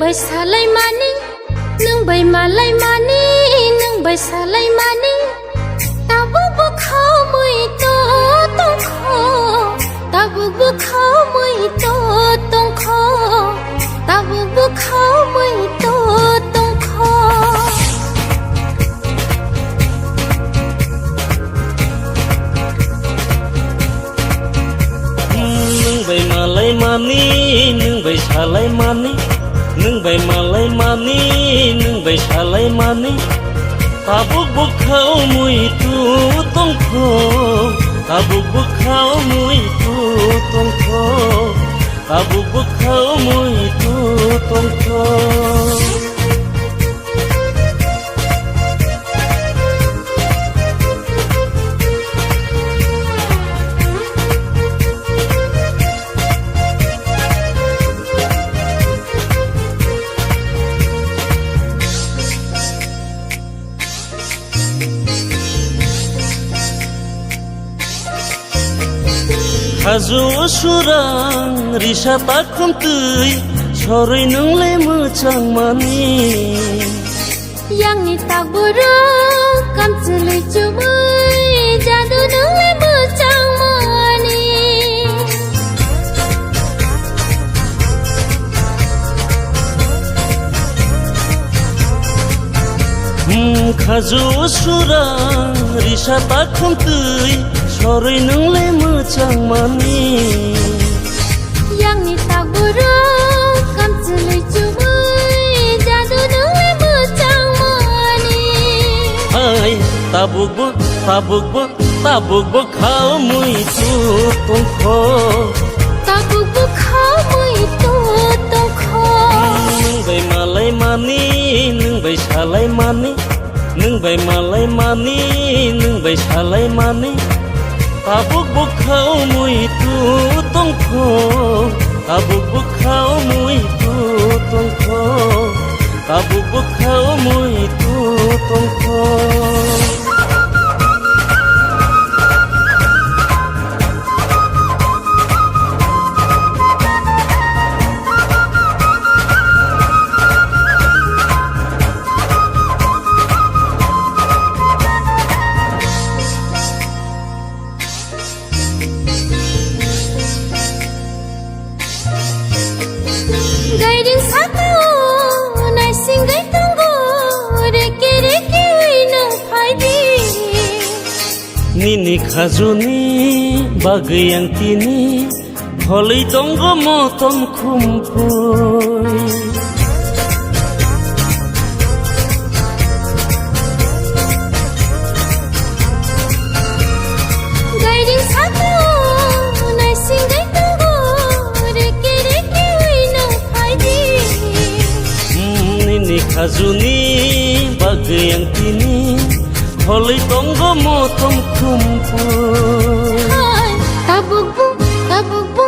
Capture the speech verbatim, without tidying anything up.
Salaimani, nwng bai malaimani, nwng bai salaimani. Tabuk bwkha mui to tongkho, tabuk bwkha mui to tongkho, tabuk bwkha mui to tongkho. Nwng bai malaimani, nwng bai salaimani, nwng bai malaimani, nwng bai salaimani. Tabuk bwkha mui to tongkho, tabuk bwkha mui to tongkho, tabuk bwkha mui to tongkho. Khaju surang risa takhum twi, sorwi nwng le mwchang mani. Yangni takborok kamchwlwi chumui, jadu nwng le mwchang mani. Hmm, khaju surang risa takhum twi, sorwi nwng le mwchang mani. Yangni takborok kamchwlwi chumui, jadu nwng le mwchang mani. Hai, tabuk bo, tabuk bo, tabuk bo kha mui to tongkho. Tabuk bo kha mui to tongkho. Nwng bai malaimani, nwng bai salaimani, nwng bai malaimani, nwng bai salaimani. Tabuk bwkha mui to tongkho, tabuk bwkha mui to tongkho, tabuk bwkha mui to tongkho. Gairing saka o naisingwi tongo, reke reke ui nang phaidi. Nini khajuni bagwi ang tini holwi tongo motom khumpui. Gairing saka o naisingwi tongo, reke reke ui nang phaidi. Hmm, nini khajuni bagwi ang tini holwi tongo motom khumpui. Hai, tabuk bo, tabuk bo,